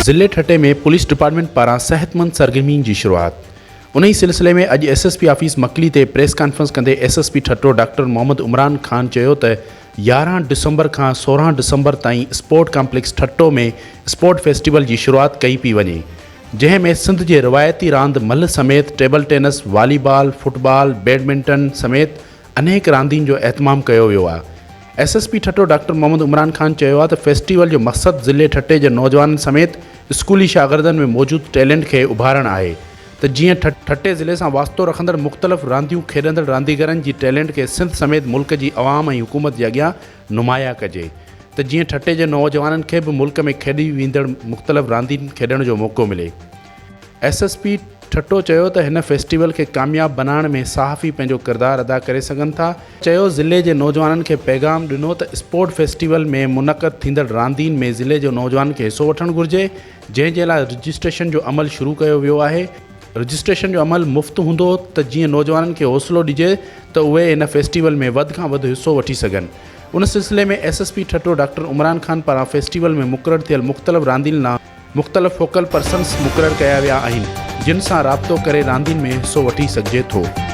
ضلعي ٺٽي ۾ police department پاران صحتمند سرگرمين جي شروعات انهي سلسلي ۾ اڄ S S P office Makli تي پريس ڪانفرنس ڪندي S S P Thatta doctor Muhammad Imran Khan چيو ته 11 ڊسمبر کان 16 ڊسمبر تائين sport complex Thatta ۾ sport festival جي شروعات ڪئي پئي وڃي جنهن ۾ سنڌ جي روايتي راند ملهه سميت table tennis, volleyball, football, badminton سميت انيڪ راندين جو اهتمام ڪيو ويو آهي. S S P Thatta doctor Muhammad Imran Khan چيو آهي ته فيسٽيول جو مقصد ضلعي ٺٽي جي نوجوانن سميت اسڪولي شاگردن ۾ موجود ٽيلنٽ کي اڀارڻ آهي ته جيئن ٺٽي ضلعي سان واسطو رکندڙ مختلف رانديون کيڏندڙ رانديگرن جي ٽيلنٽ کي سنڌ سميت ملڪ جي عوام ۽ حڪومت جي اڳيان نمايان ڪجي ته جيئن ٺٽي جي نوجوانن کي به ملڪ ۾ کيڏي ويندڙ مختلف راندين کيڏڻ جو موقعو ملي. ايس ايس پي ٺٽو چيو ته هن فيسٽيول کي ڪامياب بنائڻ ۾ صحافي پنهنجو ڪردار ادا ڪري سگهن ٿا، چيو ضلعي جي نوجوانن کي پيغام ڏنو ته اسپورٽ فيسٽيول ۾ منعقد ٿيندڙ راندين ۾ ضلعي جي نوجوانن کي حصو وٺڻ گهرجي جنهن جي لاء رجسٽريشن جو عمل شروع ڪيو ويو آهي، رجسٽريشن جو عمل مفت هوندو ته جيئن نوجوانن کي حوصلو ڏجي ته اهي هن فيسٽيول ۾ وڌ کان وڌ حصو وٺي سگهن. ان سلسلي ۾ S S P Thatta doctor Imran Khan پاران فيسٽيول ۾ مقرر ٿيل مختلف راندين لا مختلف فوڪل پرسنس مقرر ڪيا ويا آهن جن سان رابطو ڪري راندين ۾ حصو وٺي سگهجي ٿو.